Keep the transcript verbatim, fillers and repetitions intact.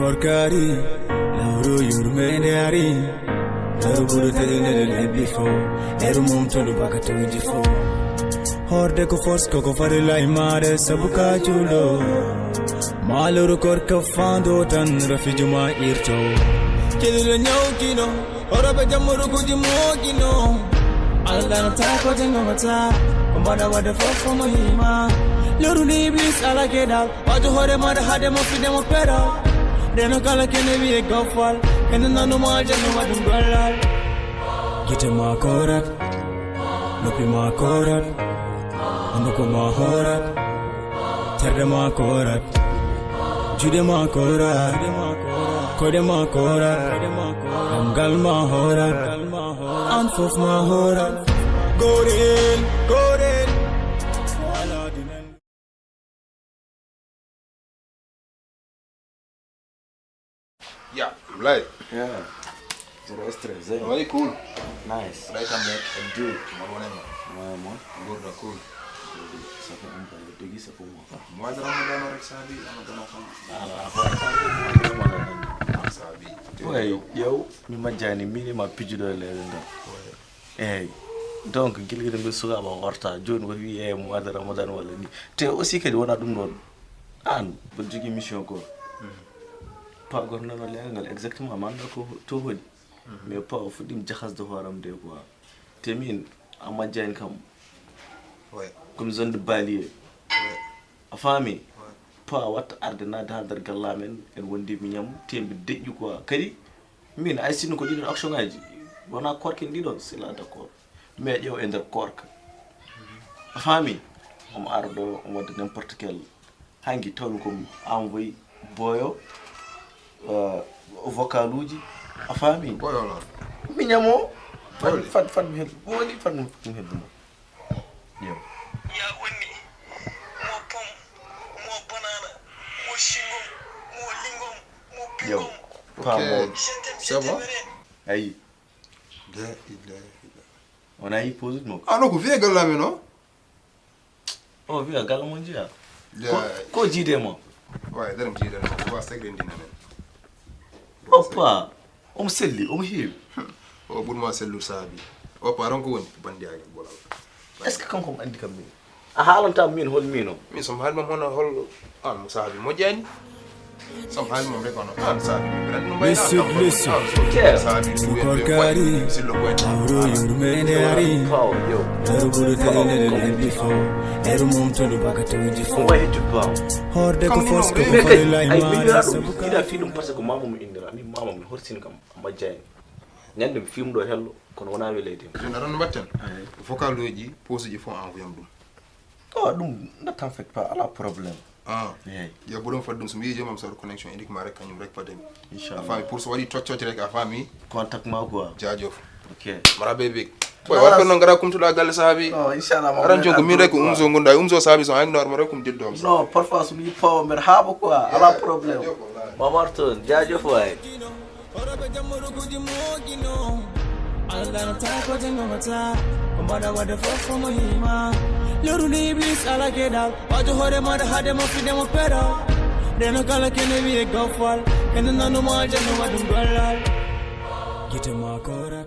Korkari, lawru yurmende ari. Lawru buru tedinele lebbi fo. Eru mum tulu baka tawji fo. Horde ko force ko ko fari lai mare sabuka julo. Maluru korka fando tan rafijuma irto. Kidule nyau kino. Orobe jamuru kuji mogino. Ala dana ta ko jengo mata. Kumbada wada fofo mo hima. Luru ni iblis ala kedal. Wajo hore mada hade mo fide mo pera. Deno kala kene wiye gofal. Kene nanu ma jeno wadun golal. Gite ma korat. Lopi ma korat. Hunduko ma horat. Terde ma korat. Jude ma korat. Kode ma korat. Gamgal ma horat. An fof ma horat. Gorel, gorel. Ya, Ablaye. Yeah. Zero stress, eh? Why cool? Nice. Right, I'm back. Dude. Marwanema. Vraiment. Gorda cool. Ça fait un peu de dégui, c'est pour moi. Mois de Ramadan rek sabi Ramadan ko. Ah, Sabi. Ouais, yow, mi majjani mini ma pijudo le nga. Eyyi. Donc gila gila mbiɗa sukaɓa horta joni woto wi e mois de ramadan walla ni. Te aussi kadi wona ɗum ɗon. An mboɗo jogui mission ko pagor nano leegal ngal exactement ma anda ko to woni. Mais pa o fuɗɗima jahasde hooram de quoi. Te min a majjani kam. Ouais. Comme zone de banlieue. A faami? Pa watta arde naade ha nder gallamen en wondi mi ñam tembe deƴƴu quoi. Kadi min ay sinno ko ɗiɗon action ngaji wona korken ɗiɗon c'est là d'accord. Mais ƴeew e nder korka. A faami? Omo ara ɗo omo wadde n'importe quel. Hanki tawmi komi envoyé boyo euh, vocal uji. A faami? Boyo non. Mi ñamo. Fat fat fat mi heddu. Woni fat mi fat mi heddu mo. Yo. Ya onni mo pom mo banana mo shingom mo lingom mo Yo. pingom. Pa mo. C'est bon. Ayi. La ilaha illallah. On a yi pose mo. Ah non, ko vieux gallamen non? O wiya galle mon jeeya. Ya. Ko jiide mo. Ouais, dara mi jiide non. Ko wa segre ndina men. Oppa. Omo selli omo heewi. O ɓurma sellude saabi. O paron ko woni bandiyaagal bolal. Est ce que kanko omo andi kam min? A haalanta min hol min o? Min somi haali mom hono hol an mo saabi moƴƴani. Somi haali mom rek hono an saabi mi brand no Listen, listen. Saabi Korkari. Sillo point. Awro yurmende ari. Pawo yo. Ero bulu tele nele lembi fo. Ero mom tulu baka tawji fo. Omo wayi hejjude pawo. Horde ko fos ko Mais fari lai Ay min mare wiya ɗum sabuka. Ina fi ɗum par ce que mama mo indira min mama mi horsini kam amma jayani. Ñande mi fimɗo hello kono wona welede. Joni aɗa mbatten. Vocal uji pose uji fof envoyam ɗum. O ɗum nattan fait pas ala problème. Ah. Eyyi. Yo boɗon fadde ɗum so mi yii joomam so waɗa connexion uniquement rek kañum rek fadde mi. A Inchallah. Faami pour so waɗi coccote rek a faami. Contact ma quoi. Jaajëf. Ok. Mara bébé. Boy war ko noon ngara kumtuɗa galle saabi. Non inchallah. Aran joom ko min rek ko umso gonda e umso saabi so angi normal rek kum diddo. Non parfois so mi pawo mbeɗa haaɓa quoi ala problème. Mamar toon jaajëf waay. Orobe jamuru kuji mogino. Ala dana ta ko jengo mata. Kumbada wada fofo mo hima. Luru ni iblis ala kedal. Wajo hore mada hade mo fide mo pera. Deno kala kene wiye gofal. Kene nanu ma jeno wadun golal. Gite ma korat.